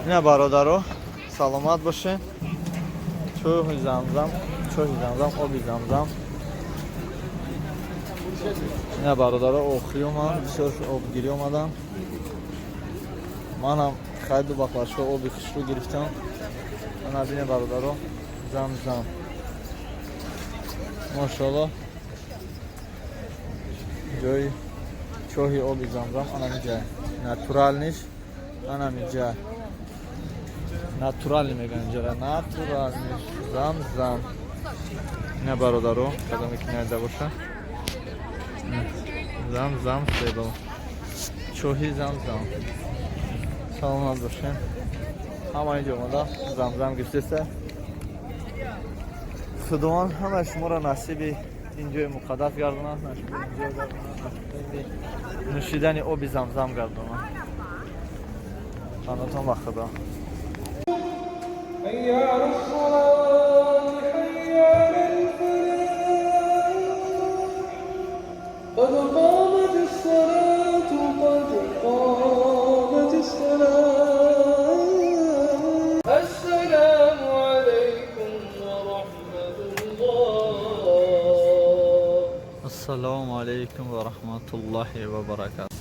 Ина, бародаро, саломат бошед. Чоҳи Замзам, чоҳи Замзам, оби Замзам. Ина, бародаро, охирӣ омадам, бисёр обгирӣ омадам. Манам хайду баклашка оби хушрӯ гирифтам. Ана бине, бародаро, Замзам, мошалло. Ҷои чоҳи оби Замзам анамиҷа, натуральный ш анамиҷа, натуральный мегӯян инҷара, натуральный ш Замзам. Ина, бародаро, кадоме ки наида боша, Замзам себо, чоҳи Замзам. Саломат бошем. Ҳама инҷо омада Замзам гирифтеста. Худованд ҳамаи шуморо насиби ин ҷои муқаддас гардонад, насиби инҷо гардонад, насиби нӯшидани оби Замзам гардонад. Панотон ба Худо. حي على الصلاة، حي على الفلاح، قد قامت الصلاة، قد قامت الصلاة. السلام عليكم ورحمة الله. Ассалому алайкум ва раҳматуллоҳи ва баракату.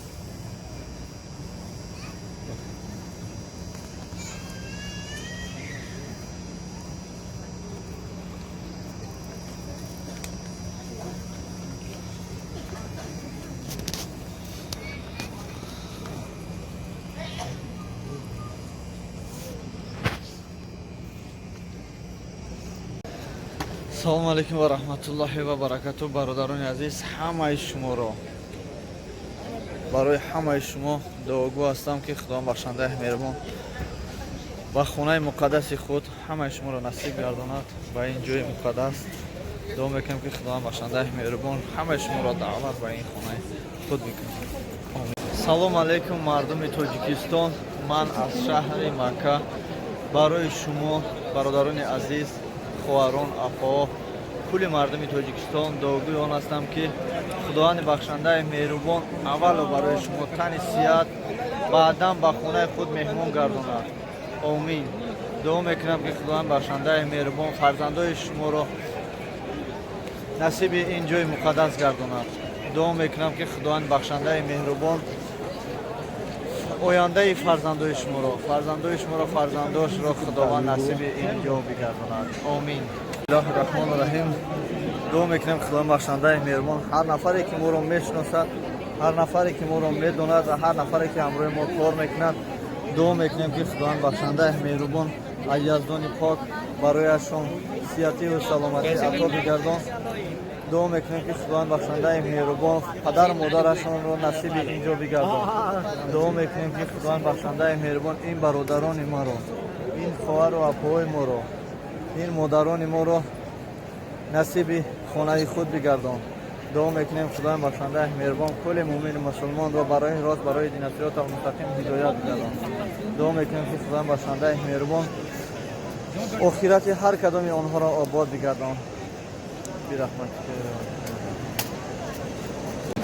Салому алайкум ва раҳматуллоҳи ва баракату, бародарони азиз. Ҳамаи шуморо, барои ҳамаи шумо дуогӯ ҳастам, ки Худованд бахшандаи меҳрубон ба хонаи муқаддаси худ ҳамаи шуморо насиб гардонад, ба ин ҷои муқаддас. Дуо мекунем, ки Худованд бахшандаи меҳрубон ҳамаи шуморо даъват ба ин хонаи худ бикунад. Салому алайкум, мардуми Тоҷикистон. Ман аз шаҳри Макка барои шумо, бародарони азиз, хоҳарон, апоҳо, кулли мардуми Тоҷикистон дуогӯи он ҳастам, ки Худованди бахшандаи меҳрубон аввало барои шумо тани сиҳат, баъдан ба хонаи худ меҳмон гардонад. Омин. Дуо мекунам, ки Худованд бахшандаи меҳрубон фарзандои шуморо насиби ин ҷои муқаддас гардонад. Дуо мекунам, ки Худованд бахшандаи меҳрубон ояндаи фарзандои шуморо, фарзандошро Худованд насиби ин ҷо бигардонад. Омин. Бисмиллоҳи раҳмони раҳим. Дуо мекунем, Худованд бахшандаи меҳрубон ҳар нафаре ки моро мешиносад, ҳар нафаре ки моро медонад ва ҳар нафаре ки ҳамроҳи мо кор мекунад, дуо мекунем, ки Худованд бахшандаи меҳрубон аз Яздони пок барояшон сиҳативу саломатӣ ато бигардон. Дуо мекунем, ки Худованд бахшандаи меҳрубон падару модарашонро насиби ин ҷо бигардон. Дуо мекунем, ки Худованд бахшандаи меҳрубон ин бародарони маро, ин хоҳару апоҳои моро, ин модарони моро насиби хонаи худ бигардон. Дуо мекунем, Худованд бахшандаи меҳрубон кулли муъмину мусулмонро барои рост, барои дина сирота мустақим ҳидоят бигардон. Дуо мекунем, ки Худованд бахшандаи меҳрубон охирати ҳар кадоми онҳоро обод бигардон. Бирахматика.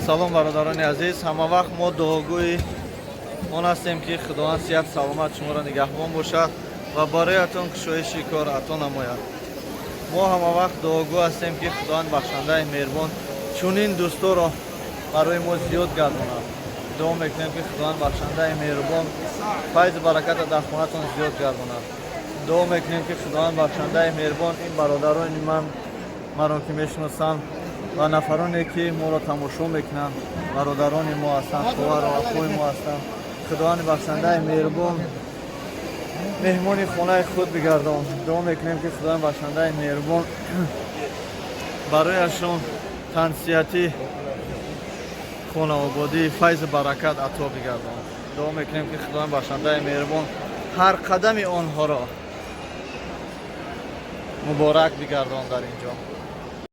Салом, бародарони азиз. Ҳама вақт мо дуогӯи он ҳастем, ки Худованд сиҳат саломат шуморо нигаҳбон бошад ва бароятон кушоиши кор ато намояд. Мо ҳама вақт дуогӯ ҳастем, ки Худованд бахшандаи меҳрубон чунин дӯсторо барои мо зиёд гардонад. Дуо мекунем, ки Худованд бахшандаи меҳрубон файзу бараката дар хонатон зиёд гардонад. Дуо мекунем, ки Худованд бахшандаи меҳрубон ин бародарони ман, маро ки мешиносанд ва нафароне ки моро тамошо мекунанд, бародарони мо ҳастанд, хоҳару апои мо ҳастанд, Худованди бахшандаи меҳрубон меҳмони хонаи худ бигардон. Дуо мекунем, ки Худованди бахшандаи меҳрубон барояшон тансиҳатӣ, хонаободӣ, файзу баракат ато бигардон. Дуо мекунем, ки Худованди бахшандаи меҳрубон ҳар қадами онҳоро муборак бигардон дар ин ҷо.